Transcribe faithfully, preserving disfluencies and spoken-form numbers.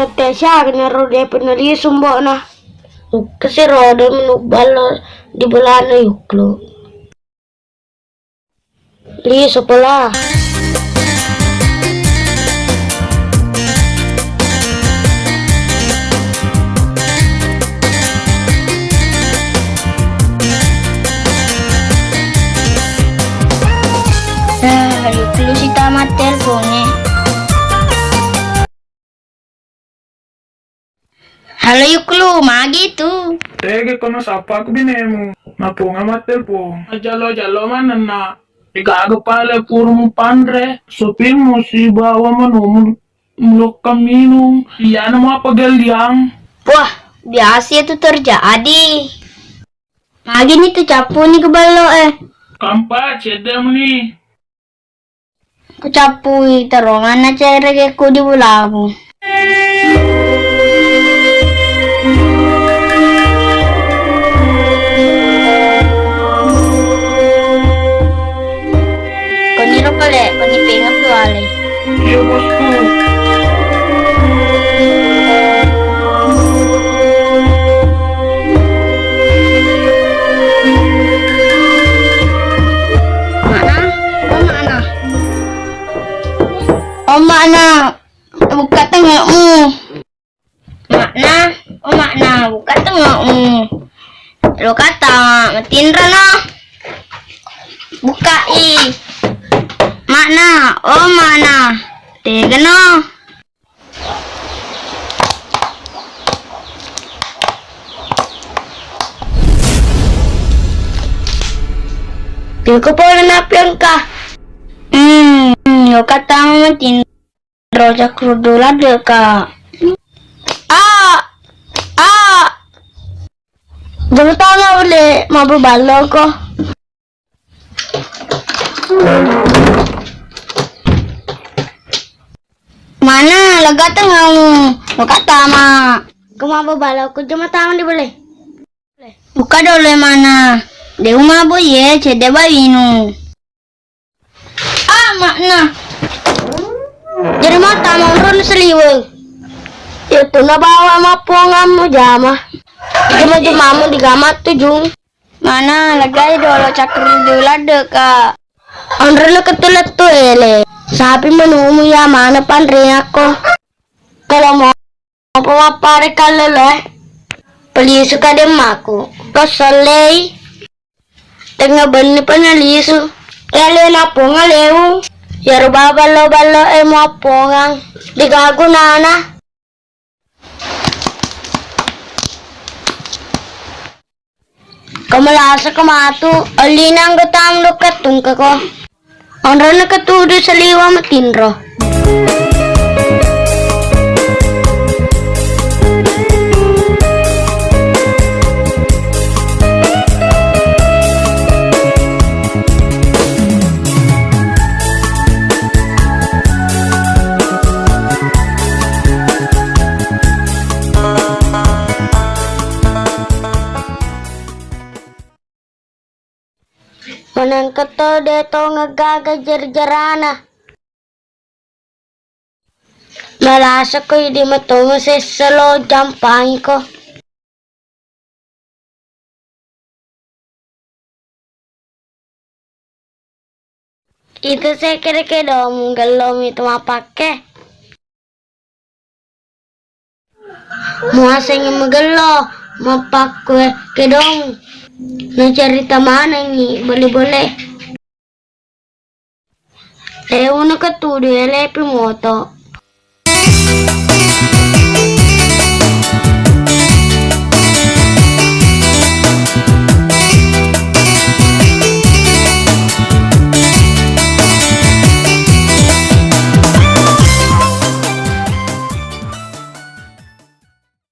Tette siaga naro depa nalisu mbo'na. Engka si rodo menu ballo di bolana Yuklu. Lisu pala. Ah, Yuklu si tama telpon e. Halo Yuklu, magi tu? Tege kono sappaku binemu, naponga mattelpon. Jalo-jalo manenna. Degaga pale pura mupanre, sopirmu sibawa manumu lokka minung. Iyana mapagelliang. Wah, biasa itu terjadi. Magi ni tu cappu ni ke ballo e. Kampa cedde meni. Kucappui teronganna cerekku di bulamu. Koniro pale, koni pengeng tu ale. Iya, bosku. Makna, oh makna. Oh makna, buka tengokmu. Makna, oh makna, buka tengokmu. Lo kata matinro no. Bukai. Makna, oh makna. Tega no. Tiko pole napi engka. Hmm, lo kata matinro. Roja kudu ladde ka. A, a. Jangan tanya boleh mabu ballo ko. Mana lega tengamu? Buka tama. Ko mabu ballo ko jema tama di boleh. Buka dole mana? De uma boye cede bawinu. Ah, makna. Jadi mata monro seliweng. Itu na bawa mappongammu jama. Jama-jamamu di gamat tujung. Mana lagai dolo cakru di ladde ka. Onrona ketulet tu ele. Sapi menumu ya mana panre ako. Kalau mau apa mappare kallelo e. Pelisu kademmaku. Ko sollei. Tengnga benni pa nalisu. Ele napponga lewu. Yaro baballo-ballo e muappongang. Degaga gunana. Ko malasa ko matu, ollina anggotamu lokka tungke ko. Onrona ketudu saliwa matinro. Manengka to de to ngegaga jer-jerana. Malasa ko idi matongo sesselo jampangi ko. Itu sekere kedomu gellomi tu mapakke. Muasengngi magello mappakkue kedong. Nacerita manengngi bole-bole. Leuna ketudu elepi moto.